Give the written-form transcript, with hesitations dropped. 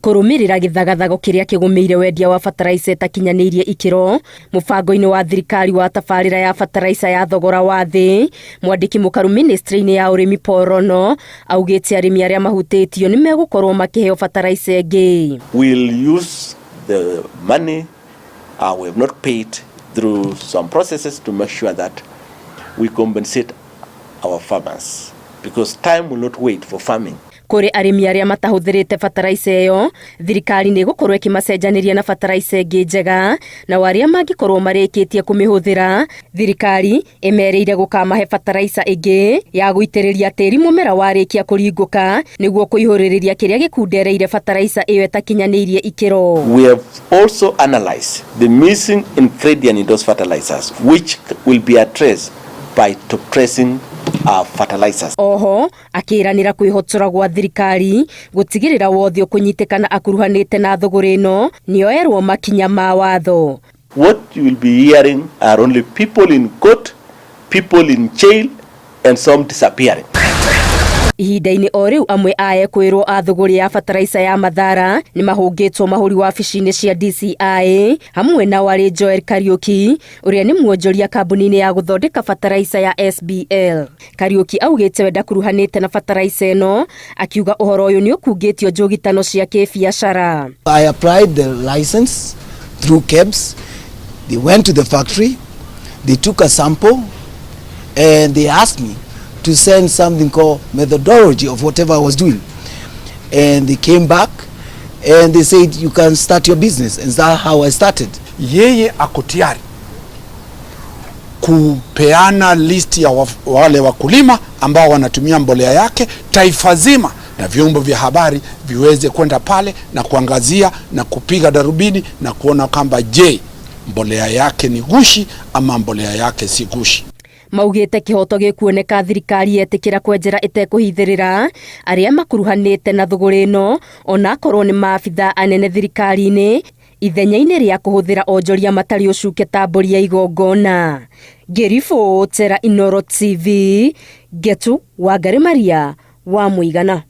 Kũrũmĩrĩra gĩthagathago kĩrĩa kĩgũmĩire wendia wa bataraitha ĩtakinyanĩirie ikĩro mũbango-inĩ wa thirikari wa tabarĩra ya bataraitha ya thogora wa thĩ, mwandĩki mũkaru ministry-inĩ ya ũrĩmi Paul Rono augĩte arĩmi arĩa mahutĩtio nĩ megũkorwo makĩheo bataraitha ĩngĩ. We'll use the money we have not paid through some processes to make sure that we compensate our farmers because time will not wait for farming. Kũrĩ arĩmi arĩa matahũthĩrĩte bataraitha ĩyo, thirikari nĩ ĩgũkorwo ĩkĩmacenjanĩria na bataraitha ĩngĩ njega, nao arĩa mangĩkorwo marĩkĩtie kũmĩhũthĩra, thirikari ĩmerĩire gũkamahe bataraitha ĩngĩ ya gũitĩrĩria tĩri mũmera warĩkia kũringũka nĩguo kũihũrĩrĩria kĩrĩa gĩkundereire bataraitha ĩyo ĩtakinyanĩirie ikĩro. We have also analyzed the missing ingredient in those fertilizers, which will be addressed by top dressing fertilizers. Oho akĩranĩra kwĩhotora gwa thirikari gũtigĩrĩra wothe ũkũnyitĩkana akuruhanĩte na thũgũrĩ ĩno nĩoerwo makinya ma watho. What you will be hearing are only people in court, people in jail, and some disappearing. Ihinda-inĩ o rĩu amwe a ekwĩrwo a thũgũrĩ ya bataraitha ya Mathara nĩ mahũngĩtwo mahũri wabici-inĩ cia DCI, hamwe na warĩ Joel Kariuki ũrĩa nĩ mwonjoria kambuni-inĩ ya gũthondeka bataraitha ya SBL. Kariuki augĩte we ndakuruhanĩte na bataraitha ĩno, akiuga ũhoro ũyũ nĩ ũkungĩtio njũgitano cia kĩbiacara. I applied the license through KEBS. They went to the factory, they took a sample, and they asked me to send something called methodology of whatever I was doing. And they came back and they said, "You can start your business." And that's how I started. Yeye ako tayari kupeana list ya wale wakulima ambao wanatumia mbolea yake taifa zima, na vyombo vya habari viweze kwenda pale na kuangazia na kupiga darubini na kuona kwamba je, mbolea yake ni gushi ama mbolea yake si gushi. Maugĩte kĩhoto gĩkuoneka thirikari yetĩkĩra kwenjera ĩtekũhithĩrĩra arĩa makuruhanĩte na thũgũrĩ ĩno, onakorwo nĩ maabitha anene thirikari-inĩ, ithenya-inĩ rĩa kũhũthĩra onjoria matarĩ ũcuke ta mbũri ya igongona. Ngĩribotera Inooro TV, Ngetu Wangari Maria wa Mũigana.